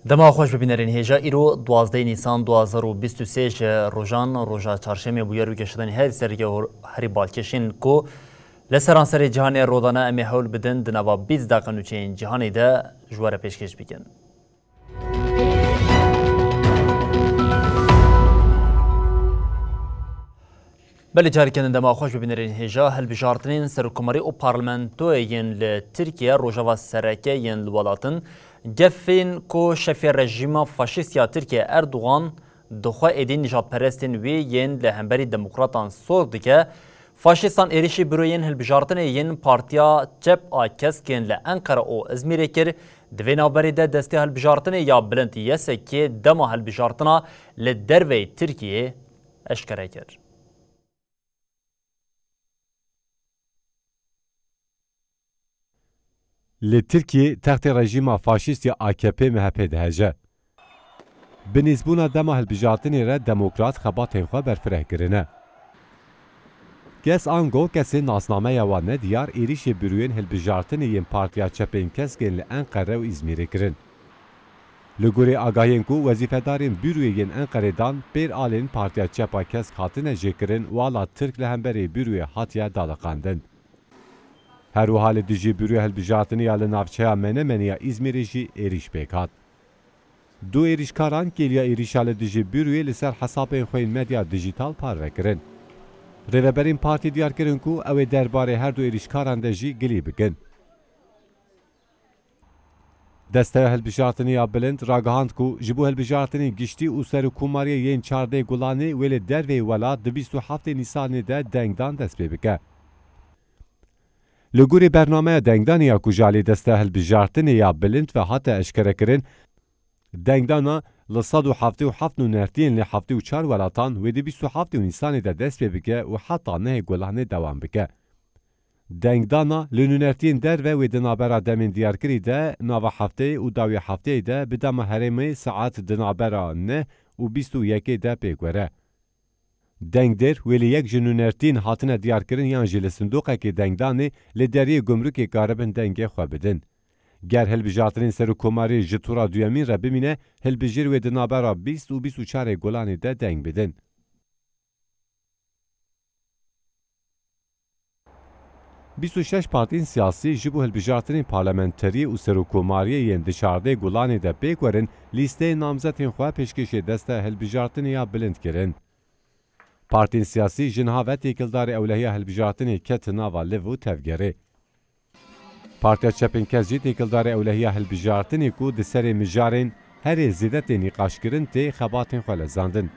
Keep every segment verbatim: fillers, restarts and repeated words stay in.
Dema xweş bibînerên hêja, îro duwazdeh Nîsan du hazar û bîst û sê ji rojan, roja çarşemê bûyer û geşedanî her sereke hor-, herî balkêşên ku li seranserê cîhanê rodane em ê hewl bidin di nava bîst deqa nûçeyên cîhanê de ji we re pêşkêş bikin. Belê careke din dema xweş bibînerên hêja, hilbijartinên serokkomarî û parlamentoyê yên li Tirkiye rojeva sereke yên li welatin gefên ku şefê rejîma faşîst ya Tirkiye Erdogan dixwe êdî nijadperestên wî yên li hemberî demokratan sor dike, faşîstan êrîşî bûroyên hilbijartinê yên Partiya Çep a Kesk yên li Enqere û Izmîrê kir. Di vê navberê de destê hilbijartinê ya bilind Y S K dema hilbijartina li derveyî Tirkiyê eşkere kir. Li Tirkiyê textê rejîma faşîst ya A K P M H P dihece. Bi nîzbûna dema hilbijartinê re demokrat xebatên xwe berfireh kirine. Kes ango kesên nasnameya wan nediyar êrîşê bûroyên hilbijartinê yên Partiya Çepên Kesk yên li Enqere û Îzmîrê kirin. Li gorî agahiyên ku wezîfedarên bûroyê yên Enqerê dan, pêr alên Partiya Çep a Kesk hatine jêkirin û ala Tirk li hemberî bûroyê hatiye daliqandin. Her wiha li dijî bûroya hilbijartinê ya li navçeya Menemenê ya Îzmîrê jî êrîş pêk hat. Du êrîşkaran kêliya êrîşa li dijî bûroyê li ser hesabên xwe yên medya dijîtal parve kirin. Rêveberên partî diyar kirin ku ew ê derbarê her du êrîşkaran de jî gilî bikin. Desteya Hilbijartinê ya Bilind ragihand ku ji bo hilbijartinên giştî û serokkomariyê yên çardeh Gulanê wê li derveyî welat di bîst û heftê Nîsanê de dengdan dest pê bike. Li gorî bernameya dengdanê ya ku ji alî Desteya Hilbijartinê ya Bilind ve hate eşkerekirin, dengdana li sed û heftê û heft nûnertiyên li heftê û çar welatan wê di bîst û heftê Nîsanê de dest pê bike û heta nehê Gulanê dewam bike. Dengdana li nûnertiyên derve wê di navbera demên diyarkirî de nava hefteyê û dawiya hefteyê de bi dema herêmê saet di navbera neh û bîst û yekê de pêk were. Dengdêr wê li yek ji nûnertiyên hatine diyarkirin yan jî li sindoqekê dengdanê li deriyê gumrukê karibin dengê xwe bidin. Ger hilbijartinên serokkomarî ji tura duyemîn re bimîne, hilbijêr wê di navbera bîst û bîst û çarê Gulanê de deng bidin. Bîst û şeş partîn siyasî ji bo hilbijartinên parlamenteriyê û serokkomariyê yên di çardeh Gulanê de pêk werin, lîsteyên namzetên xwe pêşkêşê Desteya Hilbijartinê ya Bilind kirin. Partên siyasî ji niha ve têkildarî ewlehiya hilbijartinê ket nava liv û tevgerê. Partiya Çepên Kesk jî têkildarî ewlehiya hilbijartinê ku di serê mijarên herê zêde tê nîqaşkirin tê xebatên xwe lezandin.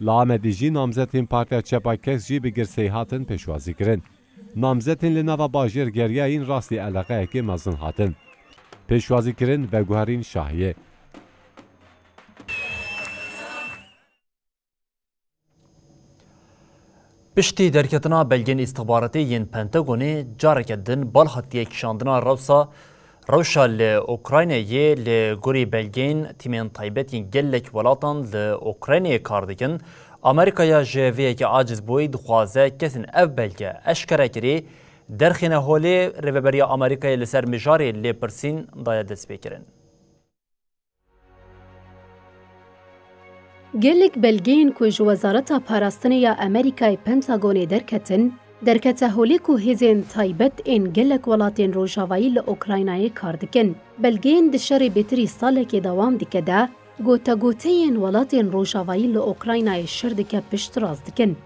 Li Amedê jî namzetên Partiya Çep a Kesk jî bi girseyî hatin pêşwazîkirin. Namzetên li nava bajêr geriyayîn rastî eleqeyekê mezin hatin pêşwazîkirin, veguherîn şahiyê. Piştî derketina belgên îstixbaratî yên Pentagonê, careke din bal hatiye kişandina rewsa, rewşa li Ukraynayê. Li gorî belgeyên tîmên taybet yên gelek welatan li Ukraynayê kar dikin, Amerîkaya ji vê yekê aciz bûyî dixwaze kesên ev belge eşkere kirî derxîne holê. Rêveberiya Amerîkayê li ser mijarê lêpirsîn daye destpêkirin. Gelek belgeyên ku ji Wezareta Parastinê ya Amerîkayê Pentagonê derketin, derkete holê ku hêzên taybet ên gelek welatên Rojavayî li Ukraynayê kar dikin. Belgeyên di şerê bêtirî salekê dewam dike de, gotegoteyên welatên Rojavayî li Ukraynayê şer dike piştrast dikin.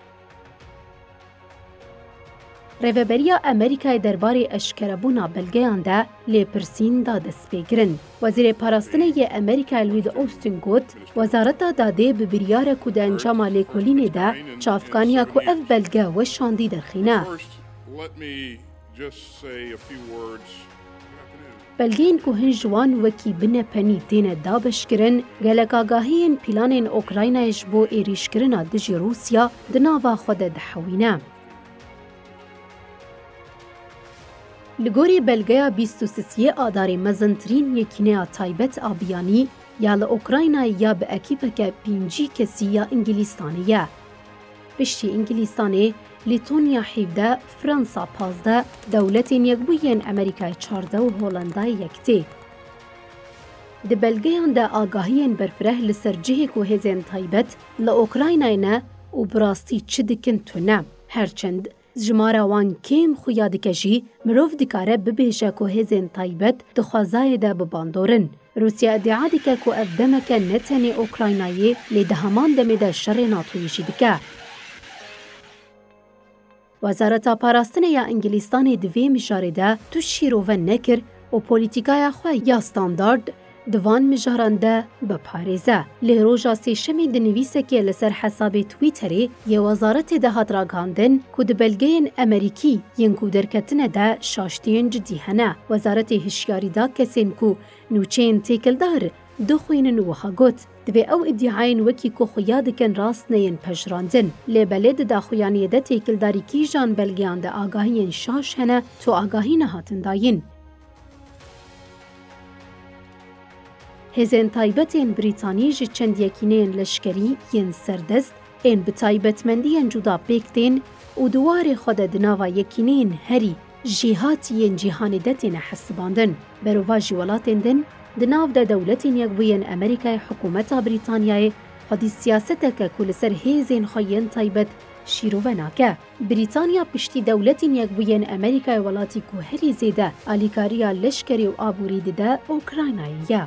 Rêveberiya Amerîkayê derbarê eşkerebûna belgeyan de lêpirsîn da destpêkirin. Wezîrê Parastinê yê Amerîkayê Lloyd Austin got, Wezareta Dadê bi biryar e ku di encama lêkolînê de çavkaniya ku ev belge weşandî derxîne. First, let me just say a few words. Belgeyên ku hin ji wan wekî binepenî têne dabeşkirin, gelek agahiyên planên Ukraynayê ji bo êrîşkirina dijî Rûsya di nava xwe de dihewîne. Li gorî belgeya bîst û sisiyê Adarê, mezintirîn yekîneya taybet a biyanî ya li Ukraynayê ya bi ekîpeke pêncî kesî ya Îngilîstanê ye. Piştî Îngilîstanê, Lîtonya hevdeh, Fransa pazdeh, Dewletên Yekbûyî yên Amerîkayê çardeh û Holandayê yek tê. Di belgeyan de agahiyên berfireh li ser cihê ku hêzên taybet li Ukraynayê ne û bi rastî çi dikin tune. Her çend jimara wan kêm xuya dike jî, mirov dikare bibêje ku hêzên taybet di xwezayê de bi bandor in. Rûsya îdia dike ku ev demeke ne tenê Ukraynayê, lê di heman demê de şerê NATOyê jî dike. Wezareta Parastinê ya Îngilîstanê di vê mijarê de tu şîrove nekir û polîtîkaya xwe ya standard di van mijaran de biparêze. Lê roja Sêşemê di nivîsekê li ser hesabê Twitterê yê wezaretê de hat ragihandin ku di belgeyên Amerîkî yên ku derketine de şaştiyên cidî hene. Wezaretê hişyarî da kesên ku nûçeyên têkildar dixwînin û wiha got, Divê ew îdiayên wekî ku xuya dikin rast neyên pejirandin. Lê belê di daxuyaniyê de têkildarî kîjan belgeyan de agahiyên şaş hene, tu agahî nehatin dayîn. Hêzên taybet ên Brîtanî ji çend yekîneyên leşkerî yên serdest ên bi taybetmendiyên cuda pêk tên û di warê xwe de di nava yekîneyên herî jêhatî yên cîhanê de têne hesibandin. Berovajî welatên din, di nav de Dewletên Yekbûyên Amerîkayê, hikûmeta Brîtanyayê xwedî siyaseteke ku li ser hêzên xwe yên taybet şîrove nake. Brîtanya piştî Dewletên Yekbûyên Amerîkayê welatî ku herî zêde alîkariya leşkerî û aborî dide Ukraynayê ye.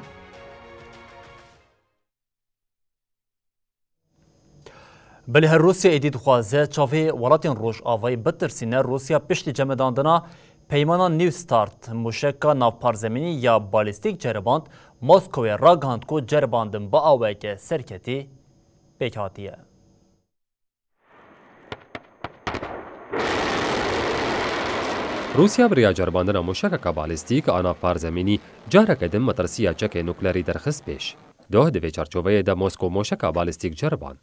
Belê her Rûsya êdî dixwaze çavê welatên Rojavayê bitirsîne, Rûsya piştî cemidandina peymana New Start mûşeka navparzemînî ya balîstîk ceriband, Moskowê ragihand ku ceribandin bi aweke serketî pêk hatiye. Rûsya bi riya ceribandina mûşekeke balîstîk a navparzemînî careke din metirsiya çekê nuklerî derxist pêş. Doh di vê çarçoveyê de Moskow mûşeka balîstîk ceriband.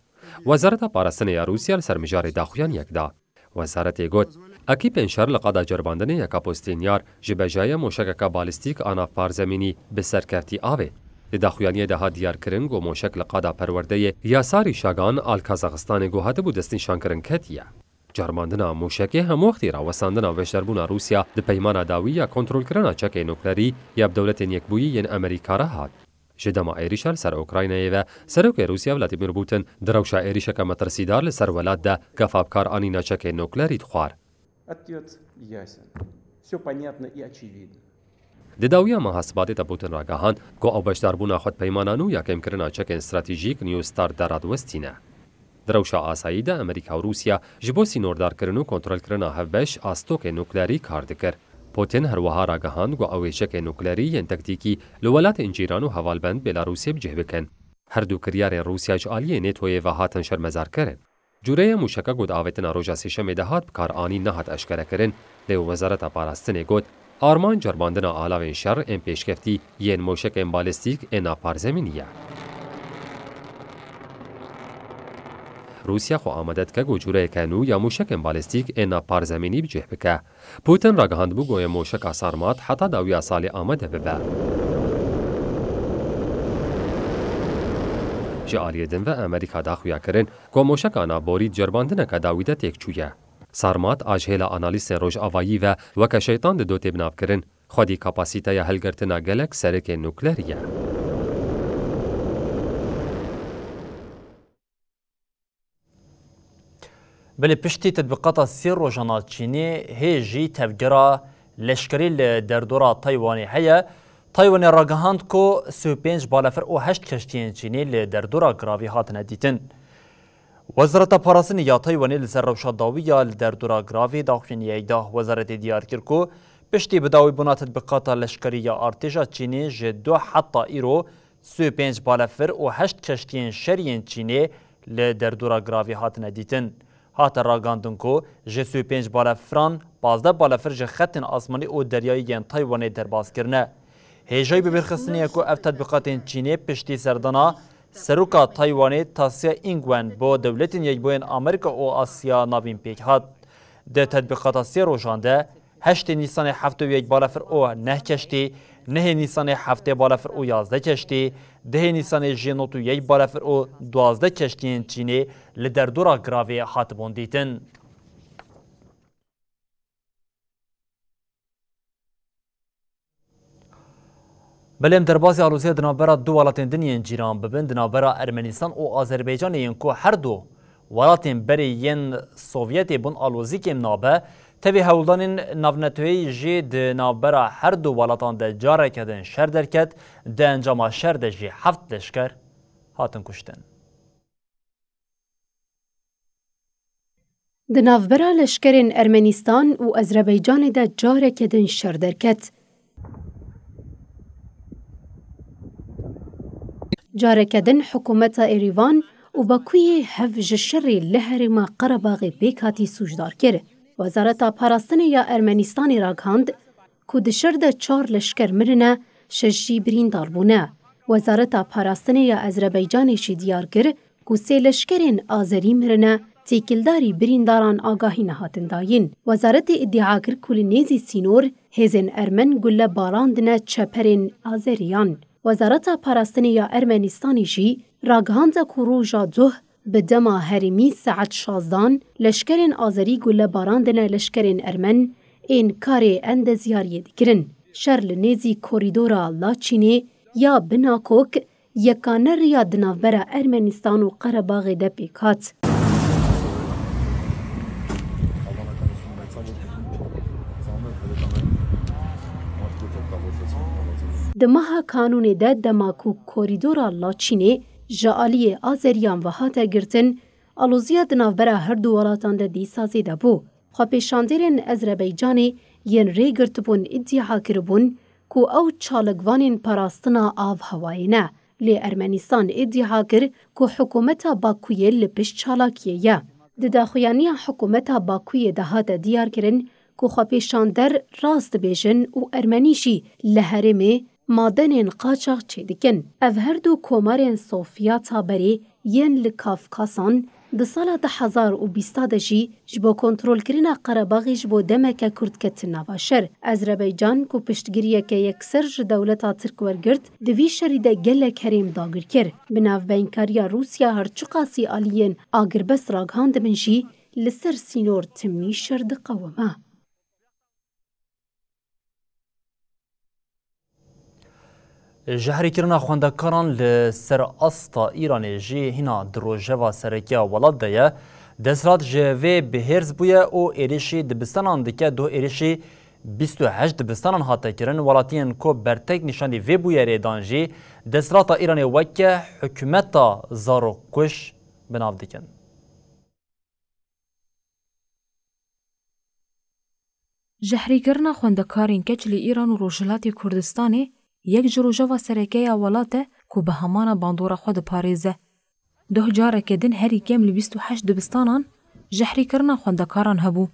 Wezareta Parastinê ya Rûsya li ser mijarê daxuyaniyek da. Wezaretê got, Ekîpên şer li qada ceribandinê yeka postên yar ji bejayê mûşekeke balîstîk a navparzemînî bi serkevtî avêt. Di daxuyaniyê de hat diyarkirin ku mûşek li qada perwerdeyê Yasarî Şagan a li Kazaxistanê ku hatibû destnîşankirin ketiye. Ceribandina mûşekê hemwextî rawestandina beşdarbûna Rûsya di peymana dawî ya kontrolkirina çekê nuklerî ya bi Dewletên Yekbûyî yên Amerîka re hat. Ji dema êrîşa li ser Ukraynayê ve, Serokê Rûsya Vladimir Putin di rewşa êrîşeke metirsîdar li ser welat de gefa bikaranîna çekên nuklerî dixwar. Ответ ясен. Всё понятно и очевидно. Di dawiya meha Sibatê de Putin ragihand ku ew beşdarbûna xwe di peymana nû ya kêmkirina çekên stratejîk New Start de radiwestîne. Di rewşa asayî de Amerîka û Rûsya ji bo sînordarkirin û kontrolkirina hevbeş a stokên nuklerî kar dikir. Putin her wiha ragihand ku ew ê çekên nuklerî yên tektîkî li welatên cîran û hevalbend Belarûsê bi cih bikin. Her du kiryarên Rûsya ji aliyê NATOyê ve hatin şermezarkirin. Cûreyê mûşeka ku di avêtina roja Sêşemê de hat bikaranîn nehat eşkerekirin, lê Wezareta Parastinê got, armanc ceribandina alavên şer ên pêşkeftî yên mûşekên balîstîk ên navparzemînî ye. Rûsya xwe amade dike ku cûreyeke nû ya mûşekên balîstîk ên navparzemînî bi cih bike. Putin ragihandibû ku yê mûşeka Sarmat heta dawiya salê amade bibe. Ji aliyê din ve Amerîka da xuyakirin ku mûşeka navborî di ceribandineke dawî de têk çûye. Sarmat a ji hêla analîstên Rojavayî ve weke şeytan dido tê binavkirin, xwedî kapasîteya hilgirtina gelek serikên nuklerî ye. Belê piştî tetbîqata sê rojan a Çînê, hê jî tevgera leşkerî li derdora Taywanê heye. Taywanê ragihand ku sî û pênc balefir û heşt keştiyên Çînê li derdora giravî hatine dîtin. Wezareta Parastinê ya Taywanê li ser rewşa dawî ya li derdora giravê daxuyaniyek da. Wezaretê diyar kir ku piştî bidawîbûna tetbîqata leşkerî ya artêşa Çînê ji du heta îro sî û pênc balefir û heşt keştiyên şerî yên Çînê li derdora giravê hatine dîtin. Hate ragihandin ku ji sî û pênc balefiran pazdeh balefir ji xetên asmanî û deryayî yên Taywanê derbas kirine. Hêjayî bibîrxistinê ye ku ev tetbîqatên Çînê piştî serdana Seroka Taywanê Tsai Ing-wen bo Dewletên Yekbûyên Amerîka û Asya Navîn pêk hat. Di tetbîqata sê rojan de heştê Nîsanê heftê û yek balefir û neh keştî, nehê Nîsanê heftê balefir û yazdeh keştî, dehê Nîsanê jî nod û yek balefir û duwazdeh keştiyên Çînê li derdora giravê hatibûn dîtin. Belê em derbasî aloziya di navbera du welatên din yên cîran bibin, di navbera Ermenistan û Azerbaycanê yên ku her du welatên berê yên Sovyetê bûn alozî kêm nabe, tevî hewldanên navneteweyî jî di navbera her du welatan de careke din şer derket, di encama şer de jî heft leşker hatin kuştin. Di navbera leşkerên Ermenistan û Azerbaycanê de careke din şer derket. Careke din hikûmeta Êrîvan û Bakuyê hev ji şerê li herêma Qerebaxê pêk hatî sûcdar kir. Wezareta Parastinê ya Ermenistanê ragihand, ku di şer de çar leşker mirine, şeş jî birîndar bûne. Wezareta Parastinê ya Azerbaycanê jî diyar kir, ku sê leşkerên Azerî mirine, têkildarî birîndaran agahî nehatin dayîn. Wezaretê îdîa kir, ku li nêzî sînor hêzên Ermen gulle barandine çeperên Azeriyan. Wezareta Parastinê ya Ermenistanê jî ragihande, ku roja duh bi dema herêmî saet şazdan leşkerên Azerî gulle barandine leşkerên Ermen ên karê endezyariyê dikirin. Şer li nêzî korîdora Laçînê ya Binakok yekane riya di navbera Ermenistan û Qerebaxê de pêk hat. Di meha Kanûnê de dema ku korîdora Laçînê ji aliyê Azeriyan ve hate girtin, aloziya di navbera her du welatan de dîsa zêde bû. Xwepêşanderên Ezrebeycanê yên rê girtibûn îdîa kiribûn ku ew çalikvanên parastina av hewayê ne, lê Ermenistan îdîa kir ku hikûmeta Bakuyê li pişt çalakiyê ye. Di daxuyaniya hikûmeta Bakuyê de hate diyarkirin ku xwepêşander rast dibêjin û Ermenî jî li herêmê madenên qaçax çêdikin. Ev her du komarên Sofya Taberê yên li Kafkasan di sala du hezar û bîsta de jî ji bo kontrolkirina Qerebaxê ji bo demeke kurt ketin nava şer. Ezrebeycan ku piştgiriyeke yekser ji dewleta Tirk wergirt, di vî şerî de gelek herêm dagir kir. Bi navbeynkariya Rûsya her çiqasî aliyên agirbest ragihandibin jî, li ser sînor timî şer diqewime. Jehrîkirina xwendekaran li ser asta Îranê jî hîna di rojeva sereke ya welat de ye. Desthilat ji vê bi hêrs bûye û êrişî dibistanan dike. Doh êrişî bîst û heşt dibistanan hate kirin. Welatiyên ku bertek nîşanî vê bûyerê dan jî desthilata Îranê weke hikûmeta zarokkuj bi nav dikin. Jehrîkirina xwendekarên keç li Îran û Rojhilatê Kurdistanê yek ji rojeva sereke ya welat e ku bi hemana bandora xwe diparêze. Doh careke din herî kêm li bîst û heşt dibistanan jehrîkirina xwendekaran hebû.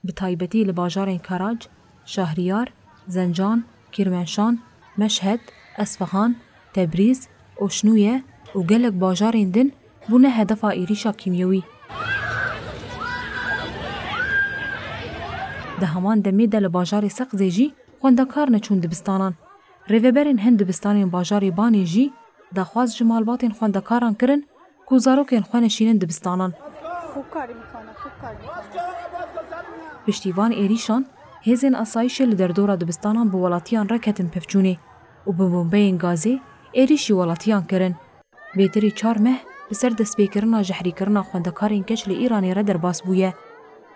Bi taybetî li bajarên Kerac, Şahriyar, Zencan, Kîrmenşan, Meşhed, Esfahan, Tebrîz, Oşnûye û gelek bajarên din bûne hedefa êrîşa kîmyewî. Di heman demê de li bajarê Seqzê jî xwendekar neçûn dibistanan. Rêveberên hin dibistanên bajarê Banê jî daxwaz ji malbatên xwendekaran kirin ku zarokên xwe neşînin dibistanan. Piştî van êrîşan, hêzên asayîşê li derdora dibistanan bi welatiyan re ketin pevçûnê û bi bombeyên gazê êrîşî welatiyan kirin. Bêtirî çar meh bi ser destpêkirina jehrîkirina xwendekarên keç li Îranê re derbas bûye.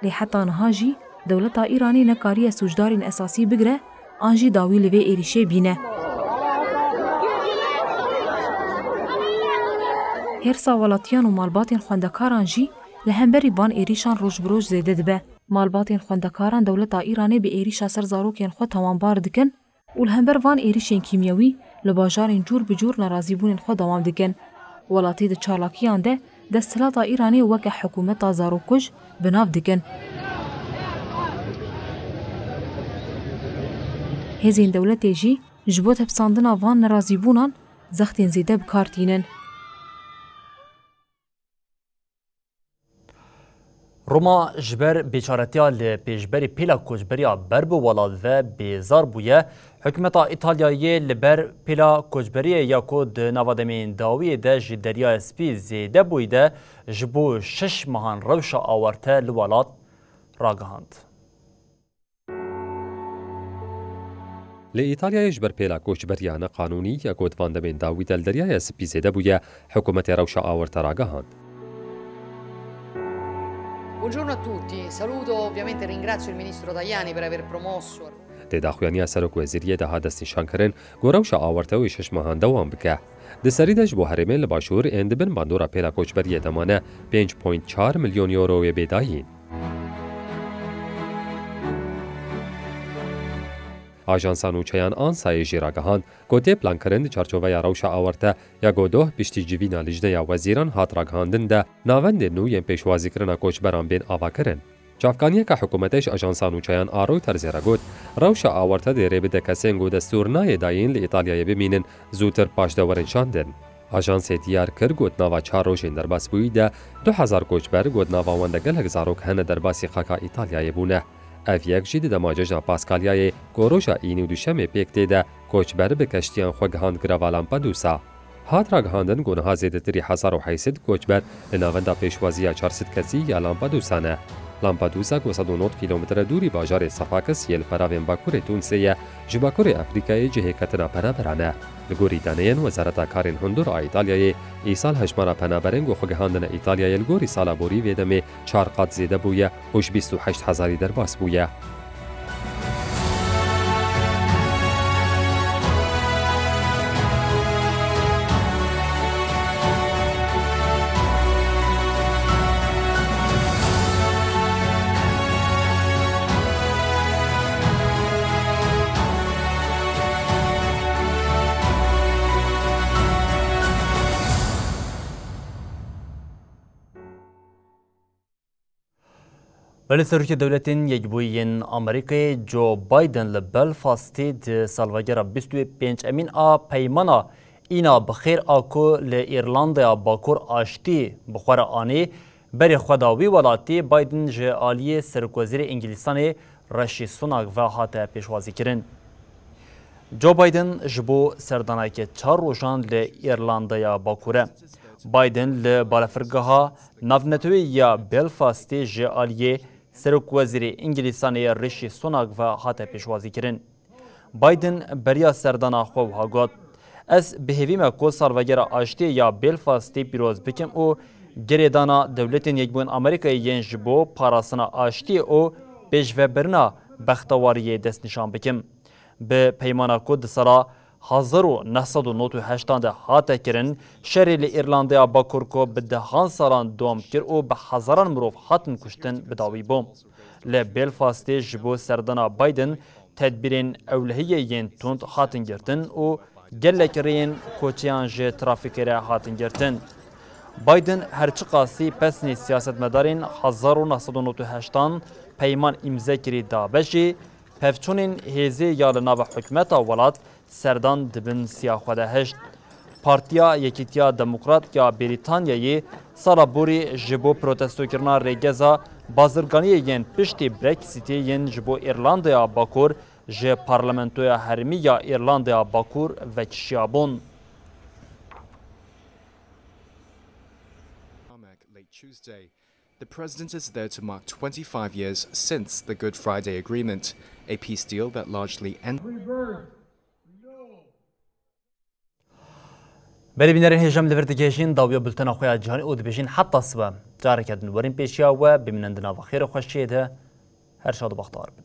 Lê heta niha jî dewleta Îranê nekariye sûcdarên esasî bigire an jî dawî li vê êrîşê bîne. Hêrsa welatiyan û malbatên xwendekaran jî li hemberî van êrîşan roj bi roj zêde dibe. Malbatên xwendekaran dewleta Îranê bi êrîşa ser zarokên xwe tawanbar dikin û li hember van êrîşên kîmyewî li bajarên cûr bi cûr nerazîbûnên xwe dewam dikin. Welatî di çalakiyan de desthilata Îranê weke hikûmeta zarokkuj bi nav dikin. Hêzên dewletê jî ji bo tepsandina van nerazîbûnan zextên zêde bi kar tînin. Roma ji ber bêçaretiya li pêşberî pêla koçberiya ber bi welat ve bêzar bûye. Hikûmeta Îtalyayê li ber pêla koçberiyê ya ku di nava demên dawiyê de ji Deryaya Spî zêde bûyî de ji bo şeş mehan rewşa awarte li welat ragihand. Li Îtalyayê ji ber pêla koçberiya neqanûnî ya ku di van demên dawî de li Deryaya Spî zêde bûye, hikûmetê rewşa awarte ragihand. Buongiorno a tutti, saluto ovviamente e ringrazio il ministro Tajani per aver promosso. Di daxuyaniya Serokwezîriyê de hat destnîşankirin ku rewşa awarte wê şeş mehan dewam bike. Di serî de ji bo herêmên li başûr ên di bin bandora pêla koçberiyê de mane pênc point çar milyon euro wê bê dayîn. Ajansa Nûçeyan ANSAyê jî ragihand ku tê plankirin di çarçoveya rewşa awarte ya ku doh piştî civîna Lijneya Wezîran hat ragihandin de navendên nû yên pêşwazîkirina koçberan bên avakirin. Çavkaniyeke hikûmetê ji Ajansa Nûçeyan a Reutersê re got, rewşa awarte dê rê bide kesên ku destûr nayê dayîn li Îtalyayê bimînin, zûtir paşde werin şandin. Ajansê diyar kir ku di nava çar rojên derbasbûyî de du hezar koçber ku di nava wan de gelek zarok hene derbasî xaka Îtalyayê bûne. Ev yek jî di dema cejna Paskalyayê ku roja Înî û Duşemê pêk tê de koçber bi keştiyan xwe gihand girava Lampedusa. Hat ragihandin ku niha zêdetirî hezar û heyt sed koçber li navenda pêşwaziya çar sed kesî ya Lampedusa ne. Lampedusa ku sed û nod kîlometre dûrî bajarê Sefakis yê li peravên bakurê Tûnsê ye, ji bakurê Efrîkayê cihê ketina penaberan e. Li gorî daneyên Wezareta Karên Hundir a Îtalyayê, îsal hejmara penaberên ku xwe gihandine Îtalyayê li gorî sala borî vê demê çar qat zêde bûye û ji bîst û heşt hezarî derbas bûye. Belê Serokê Dewletên Yekbûyî yên Amerîkayê Joe Biden li Belfastê di salvegera bîst û pêncemîn a peymana îna bi xêr a ku li Îrlandaya Bakur aştî bi xwe re anî, berê xwe da wî welatî. Biden ji aliyê Serokwezîrê Îngilîstanê Rishi Sunak ve hate pêşwazîkirin. Joe Biden ji bo serdaneke çar rojan li Îrlandaya Bakur e. Biden li balafirgeha navneteweyî ya Belfastê ji aliyê Serokwezîrê Îngilîstanê Rishi Sunak ve hate pêşwazîkirin. Biden beriya serdana xwe wiha got, ez bi hêvî me ku salvegera aştiyê ya Belfastê pîroz bikim û girêdana Dewletên Yekbûyên Amerîkayê yên ji bo parastina aştiyê û pêşvebirina bextewariyê destnîşan bikim. Bi peymana ku di sala hezar û neh sed û nod û heştan de hate kirin, şerê li Îrlandaya Bakur ku bi dehan salan dewam kir û bi hezaran mirov hatin kuştin, bi dawî bû. Li Belfastê ji bo serdana Biden tedbîrên ewlehiyê yên tund hatin girtin û gelek rêyên koçeyan ji trafîkê re hatin girtin. Biden her çiqasî pesnê siyasetmedarên hezar û neh sed û nod û heştan peyman îmze kirî dabe jî, pevçûnên hêzê ya li nava hikûmeta welat serdan di bin siya xwe de hişt. Partiya Yekîtiya Demokrat ya Brîtanyayê sala borî ji bo protestokirina rêgeza bazirganiyê yên piştî Brexitê yên ji bo Îrlandaya Bakur ji Parlamentoya Herêmî ya Îrlandaya Bakur vekişiyabûn. Tarmac late Tuesday. The president is there to mark twenty-five years since the Good Friday Agreement, a peace deal that largely ended. Belê bînerên hêja, em li vir digihêjin dawiya bultena xwe ya cîhanî û dibêjin heta sibe. Careke din werin pêşiya we, bimînin di nava xêr û xweşiyê de. Her şad û bextewar bin.